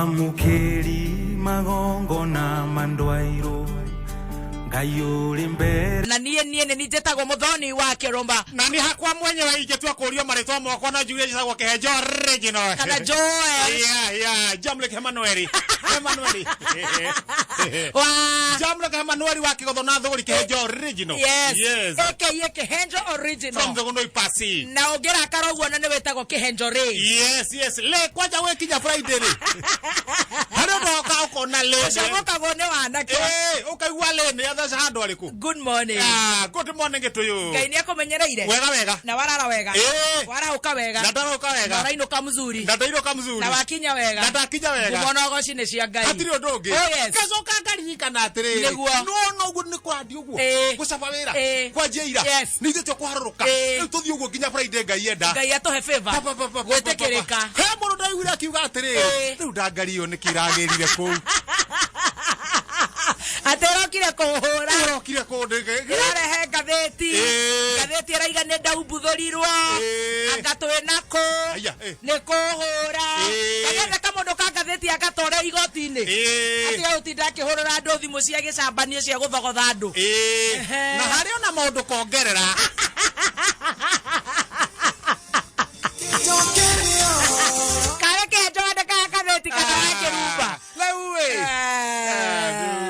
Mwamũkĩri magongona mandwairwo Ngai ũrĩ mbere. Na niĩ nĩ njĩtagwo Mũthoni wa Kĩrũmba. Na niĩ hakwa mwenyewe ingĩtua kũũrio marĩtwa makwa no njuge njĩtagwo Kĩhenjo Original. Kana Joel. Yeah, Jamlek Emanueli. Emanueli. Wa Jamlek Emanueli wa Kĩgotho na Thũgũri Kĩhenjo Original. Yes. Yes. AKA Kĩhenjo Original. From Thũgũnũi Pasi. Na ũngĩrakara ũguo na nĩ wĩtagwo Kĩhenjo Ray. Yes. Le kwanja gwĩkinya Friday rĩ. Harĩ ũndũ ũka ũkona le. Ũcamũkagwo nĩ wanake. Eh, ũkaigua le nĩ atheca handũ arĩkũ. Good morning. Ah, good morning to you. Ngai nĩ akũmenyereire. Wega wega. Na warara wega. Eh. Warahũka wega. Na ndarahũka Na wega. ũrainũka mzuri. Na ndainũka mzuri. Na wakinya wega. Na ndakinya wega. Ngumo na ũgoci nĩ cia Ngai. Hatirĩ ũndũ ũngĩ. Oh, yes. Ngacoka ngaririkana atĩrĩrĩ. Nĩguo. Nĩwona ũguo nĩ kũrandia ũguo. Ĩĩ. Gũcaba wĩra. Ĩĩ. Kwanjia ira. Yes. Nĩ ithuĩ tũkũharũrũka. Ĩĩ. Rĩu tũthiĩ ũguo nginya Friday Ngai enda. Ngai atũhe favor. Pa, pa, pa, pa, pa, pa, Gwĩtĩkĩrĩka. pa. He mũndũ ndaiguire akiuga atĩrĩrĩ. Ĩĩ. Rĩu ndangari ĩyo nĩkĩ ĩragĩrire kũu. Atĩ ĩrokire kũhũra. Ĩrokire kũndĩ. Ĩrarehe ngathĩti. Ĩĩ. Ngathĩti ĩraiga nĩ ndaumbuthũrirwo. Ĩĩ. Anga twĩ nakũ. Aya, ĩ. Nĩ kũhũra. Ĩĩ. Kagetha kamũndũ ka ngathĩti agatware igoti-inĩ. Ĩĩ. Atiga gũtinda akĩhũrĩra andũ thimũ cia gĩcambanio cia gũthogotha andũ. Ĩĩ. Ehe. Na harĩ ona maũndũ kongerera. Karĩ kĩhenjo wandĩkaga ngathĩti kana wa kĩrumba. Rĩu ĩ.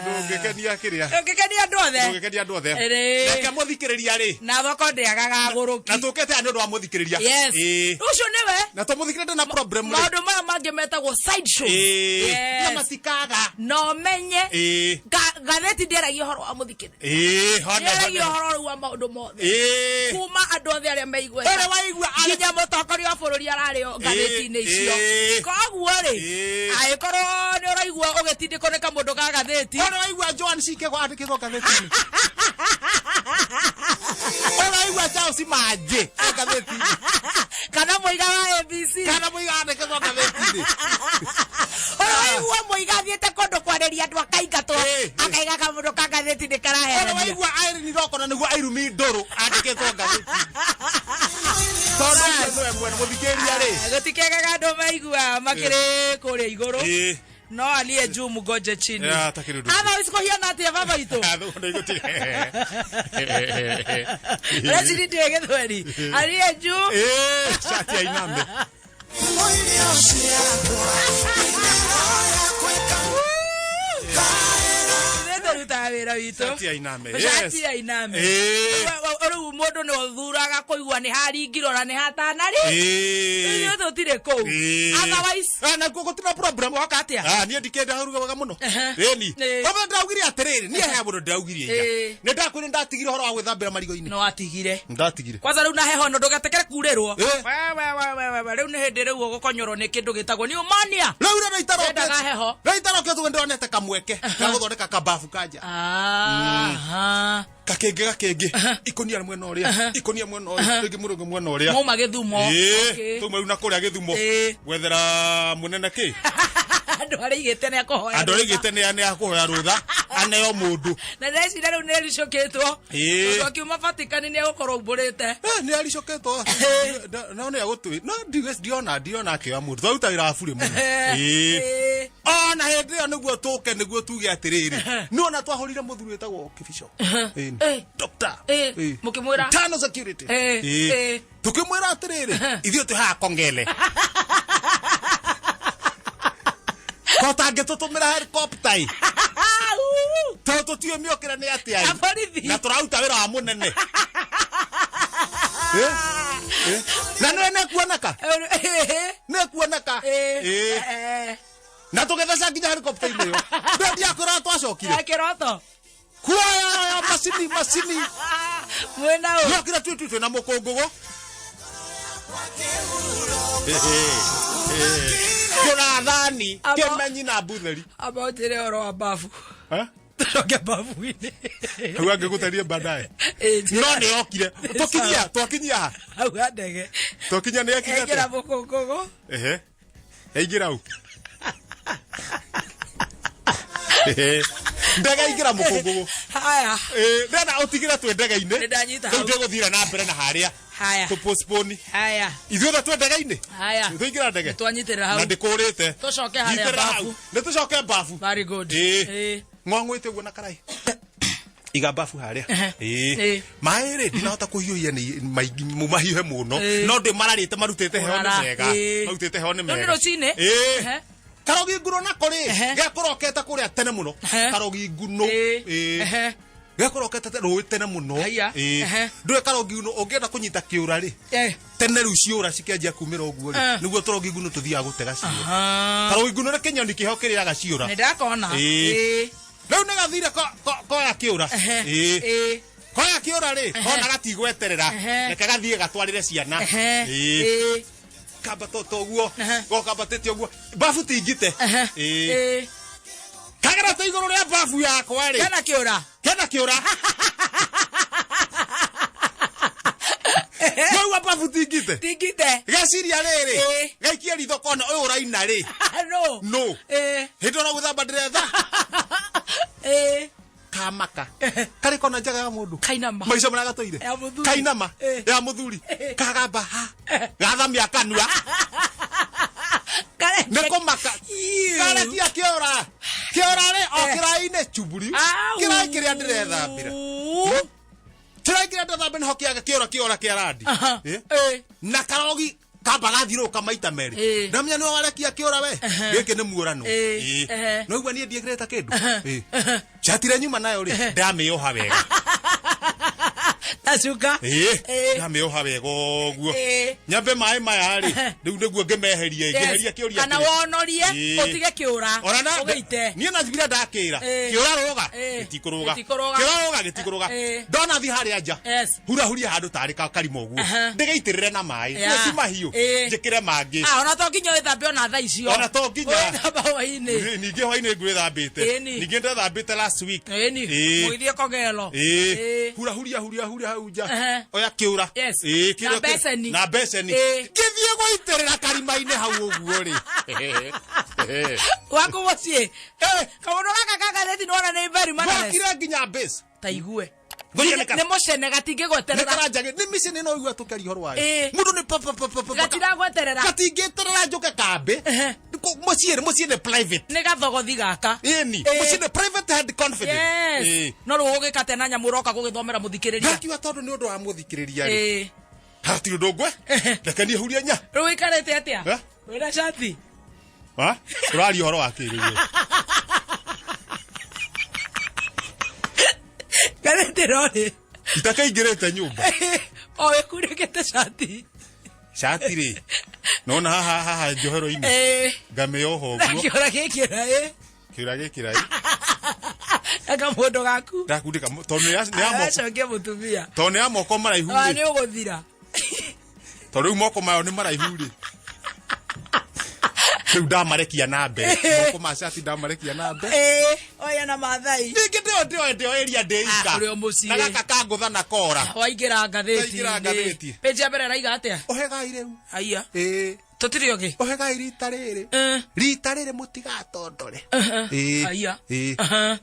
Ndũngĩkenia kĩrĩa. Ndũngĩkenia andũ othe. Ndũngĩkenia andũ othe. Ĩrĩ. Reke mũthikĩrĩria rĩ. Na thoko ndĩagaga agũrũki. Na tũkĩte haha nĩ ũndũ wa mũthikĩrĩria. Yes. Ĩĩ. Ũcio nĩwe. Na tũmũthikĩrĩria ndĩ na problem rĩ. Maũndũ maya mangĩ metagwo side shows. Ĩĩ. Yes. Na matikaga. Na ũmenye Ĩĩ. ngathĩti ndĩaragia ũhoro wa mũthikĩrĩria. Ĩĩ. Hone. Ndĩaragia ũhoro rĩu wa maũndũ mothe. Ĩĩ. Kuma andũ othe arĩa meigweta. Ũrĩa waigua arĩ- Nginya mũtongoria wa bũrũri ararĩo ngathĩti-inĩ icio. Ĩĩ. Koguo rĩ, Ĩĩ. angĩkorwo nĩ ũraigua ũgĩtindĩkwo nĩ kamũndũ ka ngathĩti, Ũrĩa waigua Joan Cikego andĩkĩtwo ngathĩti-inĩ. Ũrĩa waigua Charles Manjĩ e ngathĩti-inĩ. Kana mũiga wa ABC. Kana mũiga andĩkĩtwo ngathĩti-inĩ. Ũrĩa waigua mũiga athiĩte kũndũ kwarĩria andũ akaingatwo, Ĩĩ. akaiga kamũndũ ka ngathĩti nĩ Ũrĩa karaherania. waigua Irene Roko na nĩguo Irumi Ndũrũ andĩkĩtwo ngathĩti-inĩ. Tondũ ũcio nĩwe mwene mũthikĩrĩria rĩ. Gũtikĩagaga andũ maigua makĩrĩ kũrĩa igũrũ. Ĩĩ. No aliye juu mgoje chini. Ya, takĩrĩ ũndũ. Otherwise kũhiana atĩa baba itũ? Ah, thũgũ nĩ igũtirĩ. Ũreciria ndiũĩ gĩthweri. Aliye juu. Ĩĩ, shati ya inambe. Ithuĩ tũrutaga wĩra witũ. Shati ya iname, yes. Shati ya iname. Ĩĩ. Rĩu mũndũ nĩ ũthuraga kũigua nĩ haringirwo na nĩ hatanarĩ. Ĩĩ. Ithuĩ tũtirĩ kũu. Ĩĩ. Otherwise Ah, nakuo gũtirĩ problem. Woka atĩa? Ah, niĩ ndikĩenda ruga wega mũno. Ehe. Ĩni. Ĩĩ. Baba ndĩraugire atĩrĩrĩ, niĩ he mũndũ ndĩraugirie ira. Ĩĩ. Nĩ ndakwĩrire ndatigire ũhoro wa gwĩthambĩra marigo-inĩ. No atigire. Ndatigire. Kwanza rĩu na heho no ndũgetekere kurĩrwo. Ĩĩ. We, we, rĩu nĩ hĩndĩ rĩu ũgũkonyorwo nĩ kĩndũ gĩtagwo pneumonia. Rĩu rĩrĩa itarokĩte. Ndendaga heho. Rĩu itarokĩte ũguo ndĩronete kamweke ga gũthondeka kababu kanja. Aha. Kakĩngĩ gakĩngĩ. Ikũnia mwena ũrĩa. Ikũnia mwena ũrĩa. Rĩngĩ mũrũngũ mwena ũrĩa. Mauma Gĩthumo. Ĩĩ. Okay. Tuma rĩu na kũrĩa Gĩthumo. Ĩĩ. Gwethera mũnene kĩ? Andũ arĩa aigĩte nĩ akũhoya. Andũ arĩa aigĩte nĩ akũhoya rũtha. Aneo mũndũ. Na ndĩreciria rĩu nĩ ericũkĩtwo. Ĩĩ. Tondũ akiuma Vatican nĩ egũkorwo umbũrĩte. Eh, nĩ aricũkĩtwo. No nĩ agũtwĩ. No ndiona akĩoya mũndũ. Twaruta wĩra wa burĩ mũno. Ĩĩ. Ĩĩ. Ona hĩndĩ ĩyo nĩguo tũke nĩguo tuge atĩrĩrĩ. Nĩwona twahũrire mũthuri wĩtagwo Kĩbico. Ĩĩ. Ĩĩ. Doctor. Ĩĩ. Ĩĩ. Mũkĩmwĩra? Internal security. Ĩĩ. Ĩĩ. Ĩĩ. Tukĩmwĩra atĩrĩrĩ, ithuĩ twĩ haha Kongele. Ko tangĩtũtũmĩra helicopter ĩ. Tondũ tũtiũĩ mĩokĩra nĩ atĩa ĩ. Na borithi. Na tũraruta wĩra wa mũnene. Ĩ? Ĩ? Na nĩwe nĩkuoneka. Nĩkuoneka. Ĩ. Na tũgĩtheca nginya helicopter-inĩ ĩyo. Ndĩo ndiakwĩra twacokire. Kĩroto. Kuoya macini macini. Mwĩna ũ? Yokire tu tu na mũkũngũgũ. Tũrathani kĩmenyi na mbutheri. Amba ũnjĩre ũhoro wa babu. Eh? Tũcoke babu-inĩ. Hau angĩgũterie baadaye. Ĩ, njĩra. No nĩ yokire. Tũkinyia, twakinyia ha. Hau ha ndege. Twakinyia nĩ yakinya Ĩngĩra atĩa? mũkũngũgũ. Ehe. Yaingĩra u. Ehe. Ndege ingĩra mũkũngũgũ. Haya. Ndĩrenda ũtigĩre twĩ ndege-inĩ. Nĩ ndanyita Rĩu hau. tũgũthira na mbere na harĩa. Haya. Tũ postpone. Haya. Ithuothe twĩ ndege-inĩ. Haya. Tũingĩra ndege. Twanyitĩrĩra hau. Na ndĩkũrĩte. Tũcoke harĩa Nyitĩrĩra bafu. hau. Nĩ tũcoke bafu. Very good. Ĩĩ. Ĩĩ. Ng'ong'wĩte ũguo na karai. Iga bafu harĩa. Ĩĩ. Ĩĩ. Maĩ rĩ ndinahota kũhiũhia nĩ maingĩ mahiũhe mũno. Ĩĩ. No ndĩ mararĩte marutĩte heho nĩ Ũrara. mega. Ĩĩ. Marutĩte heho nĩ Rĩu nĩ mega. rũcinĩ? Ĩĩ. Ehe. Karogi nguno nako rĩ Ehe. gekũrokete kũrĩa tene mũno. Ehe. Karogi nguno. Ĩĩ. Ĩĩ. Ehe. Gekũrokete rũĩ tene mũno. Haiya. Ĩĩ. Ehe. Ndũĩ karogi nguno ũngĩenda kũnyita kĩũra rĩ Eh. tene rĩu ciũra cikĩanjia kumĩra ũguo rĩ Eh. nĩguo tũrogi nguno tũthiaga gũtega ciũra. Aha. Karogi nguno nĩ kĩnyoni kĩho kĩrĩaga ciũra. Nĩ ndakona. Ĩĩ. Ĩĩ. Rĩu nĩ gathire koya kĩũra. Ehe. Ĩĩ. Ĩĩ. Koya kĩũra rĩ kona gatigweterera Ehe. reke gathiĩ gatwarĩre ciana. Ehe. Ĩĩ. Ĩĩ. Kambata to ũguo Ehe. gokambatĩte ũguo babu ti ngite. Ehe. Ĩĩ. Ĩĩ. Kagerete igũrũ rĩa babu yakwa rĩ Kena kĩũra. kena kĩũra. Waigua babu ti ngite. Tingite. Geciria rĩrĩ Ĩĩ. gaikie ritho kona ũyũ ũraina rĩ No. no Ĩĩ. hĩndĩ ona gwĩthamba ndĩretha Ĩĩ. kamaka karĩ kona njaga ya mũndũ Kainama. maica marĩa gatũire Ya mũthuri. kainama Ĩĩ. ya mũthuri kagamba ha gathamia kanua Karekia. nĩ kũmaka Iu. karekia kĩũra kĩũra rĩ o kĩraĩ-inĩ chuburi Au. kĩraĩ kĩrĩa ndĩrethambĩra kĩraĩ kĩrĩa ndĩrethambĩra nĩho kĩaga kĩũra kĩũra kĩa randi Aha. Ĩ? Ĩĩ. na karogi kamba gathirũka maita merĩ Ĩĩ. ndamenya nĩwe warekia kĩũra we gĩkĩ nĩ muorano Ĩĩ. Ĩĩ. Ehe. no igua niĩ ndiĩkĩrĩte kĩndũ Ĩĩ. cati ĩrĩa nyuma nayo rĩ ndamĩoha wega Ta cuka. Ĩĩ, Ĩĩ. ndamĩoha wega ũguo Ĩĩ. nyambe maĩ maya rĩ rĩu nĩguo ngĩmeherie ngĩheria kĩũria Kana kĩrĩa. wonorie Ĩĩ. ũtige kĩũra. Ona na Ũgĩite. niĩ na njiguire ndakĩra Ĩĩ. kĩũra rũga Ĩĩ. gĩtikũrũga Gĩtikũrũga. kĩũra rũga gĩtikũrũga Ĩĩ. ndona thiĩ harĩa nja Yes. hurahuria handũ tarĩ karima ũguo Aha. ndĩgĩitĩrĩre na maĩ Yeah. yeah. ti mahiũ Ĩĩ. njĩkĩre mangĩ Ah, ona to nginya wĩthambe ona thaa icio. Ona to nginya. Wĩthamba hwaĩ-inĩ. ningĩ hwainĩ ngwĩthambĩte Ĩni. ningĩ ndethambĩte last week Ĩni. Ĩĩ. Mũgĩthiĩ kogelo. Ĩĩ. Ĩĩ. hura huria huria huria hau nja Ehe. oya kĩũra Yes. Ĩĩ, kĩũra Na kĩ- mbeceni. na mbeceni Ĩĩ. ngĩthiĩ gũitĩrĩra karima-inĩ hau ũguo rĩ Waku mũciĩ. Kaũndũ gaka ka ngathĩti nĩwona nĩ very mannerless. gwakire nginya base Ta igue. Ngoria nĩ Nĩ mũcene gatingĩgweterera. nĩkaranjagĩ nĩ mission ĩno ũigua tũkĩaria ũhoro wayo Ĩĩ. mũndũ nĩ pa pa pa pa pa Gatiragweterera. gatingĩterera njũke kambĩ Ehe. Mũciĩ mũciĩ nĩ private Nĩ gathogothi gaka. ĩni Ĩĩ. mũciĩ nĩ private head confidence Yes. Ĩĩ. No rĩu ũgĩkate na nyamũ ũroka gũgĩthomera mũthikĩrĩria. ngakiuga tondũ nĩ ũndũ wa mũthikĩrĩria rĩ Ĩĩ. hatirĩ ũndũ ngwe reke niĩ hurie nya Rĩu ũikarĩte atĩa? Eh? Wĩna cati? Ha? ũraria ũhoro wa kĩrĩu Ngathĩti ĩrorĩ. itakaingĩrĩte nyũmba O wĩkunĩkĩte cati. cati rĩ nona haha haha njohero-inĩ Ĩĩ. ngamĩoha Na ũguo kĩũra gĩkĩra ĩ. kĩũra gĩkĩra ĩ Na kamũndũ gaku. ndakundĩka tondũ nĩ ya- nĩ ya moko Aracokia mũtumia. tondũ nĩ ya moko maraihu Wa rĩ nĩ ũgũthira. tondũ rĩu moko mayo nĩ maraihu rĩ rĩu ndamarekia na mbere moko ma cati ndamarekia na mbere Ĩĩ. Oya na Maathai. ningĩ ndĩo ndĩo ndĩo ĩria ndĩika Ah, ũrĩ o mũciĩ. na gaka kangũtha na kora Waingĩra Waingĩra ngathĩti-inĩ. ngathĩti. Page ya mbere ĩraiga atĩa? ũhegai rĩu Aya. ĩĩ Tũtirĩ ũngĩ. ũhegai rita rĩrĩ Eh. rita rĩrĩ mũtigatondore Ĩĩ, Aya. ĩĩ. Aha.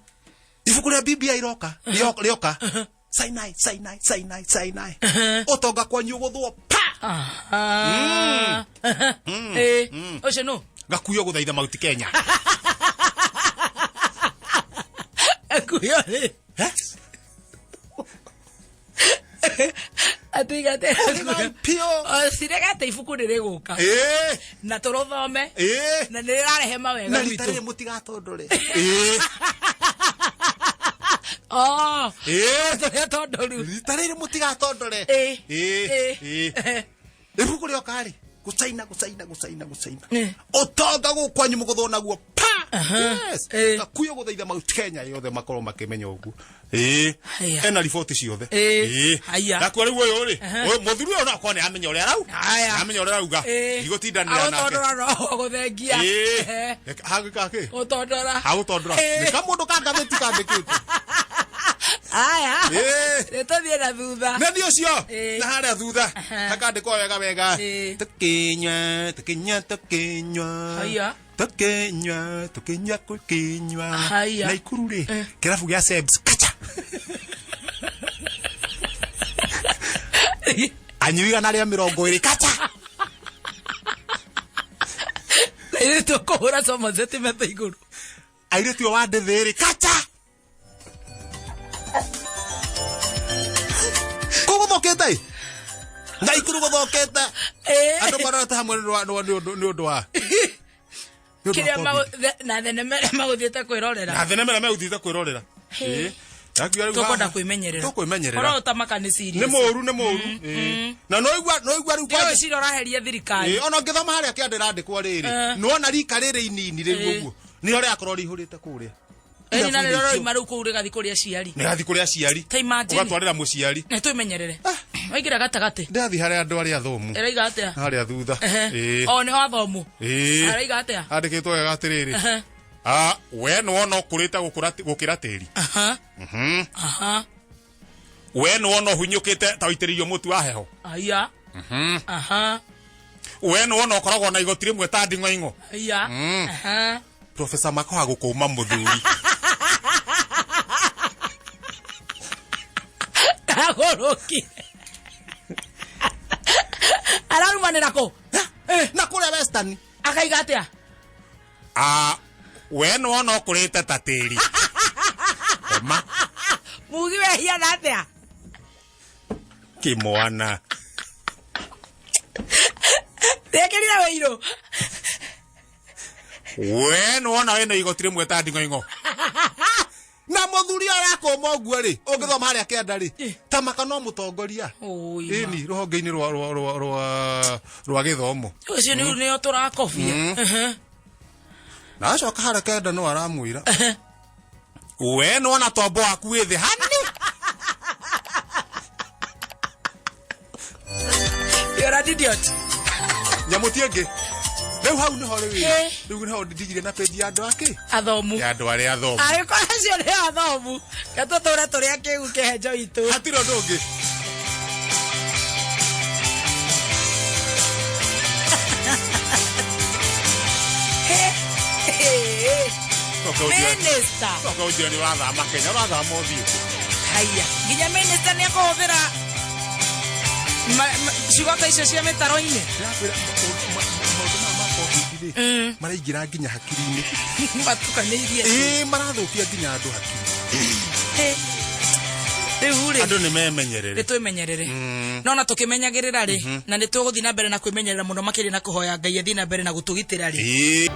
ibuku rĩa BBI iroka rĩoka Sinai Sinai Sinai Sinai ũtonga kwanyu ũgũthwo pa Aha. Ĩĩ. Ũcio nũ? Gakuyo gũthaitha Mount Kenya. Gakuyo rĩ. Eh? Atigate. Ũhegai piũ. Ciregete ibuku nĩ rĩgũka. Ĩĩ, Na tũrũthome. ĩĩ. Na nĩ rĩrarehe mawega Na rita gwitũ. rĩrĩ mũtigatondore. Ĩĩ, Oh. ĩĩ. Tũrĩa tondoru. Rita rĩrĩ mũtigatondore. Ĩĩ. Ĩĩ, ĩĩ. Ĩĩ. Ibuku rĩoka rĩ gũcaina gũcaina gũcaina gũcaina Ĩĩ. ũtonga gũkũ kwanyu mũgũthwo naguo pa yes Ĩĩ. Gakuyo gũthaitha Mount Kenya yothe makorwo makĩmenya ũguo ĩĩ Haya. ena riboti ciothe Ĩĩ. Haya. Gakuo rĩu ũyũ rĩ ũyũ mũthuri ũyũ no akorwo nĩ amenya ũrĩa arauga Haya. amenya ũrĩa arauga Ĩĩ. ndigũtindanĩra nake Agũtondora no gũthengia. ĩĩ hagĩka kĩ Gũtondora. hagũtondora Ĩĩ. nĩ kamũndũ ka ngathĩti kandĩkĩte Aya. Ĩĩ. Nĩ tũthiĩ na thutha. nĩ thiĩ ũcio Ĩĩ. na harĩa thutha Aha. hakandĩkwo wega wega Ĩĩ. tũkĩnyua tũkĩnyua tũkĩnyua Haya. Tũkĩnyua, tũkĩnyua, tũkĩnyua. Haya. Naikuru rĩ, kĩrabu gĩa Sebs, kacha. Anyui 120, kacha. Na ithuĩ tũkũhũra Somerset metha igũrũ. Airĩtu a Wandĩthĩ rĩ, kacha. Kũu gũthũkĩte ĩ? Naikuru gũthũkĩte. Eh. Andũ marorete hamwe nĩ ũndũ wa- nĩ ũndũ- nĩ ũndũ wa nĩ ũndũ wa Kĩrĩa COVID. na thenema ĩrĩa magũthiĩte kwĩrorera. Na thenema ĩrĩa megũthiĩte kwĩrorera. Ĩĩ. Ndakiuga rĩu Tũkwenda haha- kwĩmenyerera. Tũkwĩmenyerera. Ũrĩa ũtamaka nĩ serious. Nĩ mũru, nĩ mũru. Ĩĩ. Na noigua rĩu kwanja- Ndĩreciria ũraheria thirikari. Ĩĩ, ona ũngĩthoma harĩa kĩanda ĩrandĩkwo rĩrĩ, Eh. nĩwona rika rĩrĩ inini rĩu Ĩĩ. ũguo nĩrĩo rĩrakorwo rĩihũrĩte kũrĩa. Ĩni na Irabu rĩrĩa icio. roima rĩu kũu rĩgathiĩ kũrĩ aciari. Nĩrathiĩ kũrĩ aciari. Ta imagine. Ũgatwarĩra mũciari. Nĩ twĩmenyerere. Waingĩra gatagatĩ. Ndĩrathiĩ harĩa andũ arĩa athomu. Ĩraiga atĩa? Harĩa thutha. Ehe. Ĩĩ. O nĩho athomu. Ĩĩ. Araiga atĩa? Handĩkĩtwo wega atĩrĩrĩ. Ehe. Ah, we nĩwona ũkũrĩte gũkĩra tĩri. Aha. Aha. We nĩwona ũhunyũkĩte ta ũitĩrĩirio mũtu wa heho. Aya. Aha. We nĩwona ũkoragwo na igoti rĩmwe ta nding'oing'o. Aya. Aha. Profesa Makoha gũkũma mũthuri. Kagũrũki. Ararumanĩra kũ? Na kũrĩa Western. Akaiga atĩa? Ah, we nĩwona ũkũrĩte ta tĩri. Koma Mugi wehiana atĩa? kĩmwana. Ndekĩrire wĩirũ. We nĩwona wĩna igoti rĩmwe ta nding'oing'o. Na mũthuri arakũma ũguo rĩ, ũngĩthoma harĩa kĩanda rĩ, ta maka no mũtongoria. Ũi, Ĩni, rũhonge-inĩ rwa rwa rwa rwa rwa gĩthomo. Ũcio nĩ nĩo tũrakobia. Ehe. Na acoka harĩa kĩanda no aramwĩra. We nĩwona tombo waku wĩ thĩ hani. You're an idiot. Nyamũ ti ĩngĩ. Rĩu hau nĩho rĩu Eh. rĩu nĩho ndigire na page ya andũ akĩ? Athomu. Ya andũ arĩa athomu. Angĩkorwo acio nĩ athomu, reke tũtũre tũrĩ akĩgu kĩhenjo itũ. Hatirĩ ũndũ ũngĩ. Minister. Coka ũnjĩre nĩ ũrathama Kenya, ũrathama ũthiĩ kũ? Haiya. Nginya minister nĩ ekũhũthĩra ciugo ta icio cia mĩtaro-inĩ. Ndĩrakwĩra maũndũ maya ma COVID rĩ, maraingĩra nginya hakiri-inĩ. Matukanĩirie. Ĩĩ, marathũkia nginya andũ hakiri. Rĩu rĩ, Andũ nĩ memenyerere. nĩ twĩmenyerere. No na tũkĩmenyagĩrĩra rĩ, na nĩ tũgũthiĩ na mbere na kwĩmenyerera mũno makĩria na kũhoya Ngai athiĩ na mbere na gũtũgitĩra rĩ. Ĩĩ.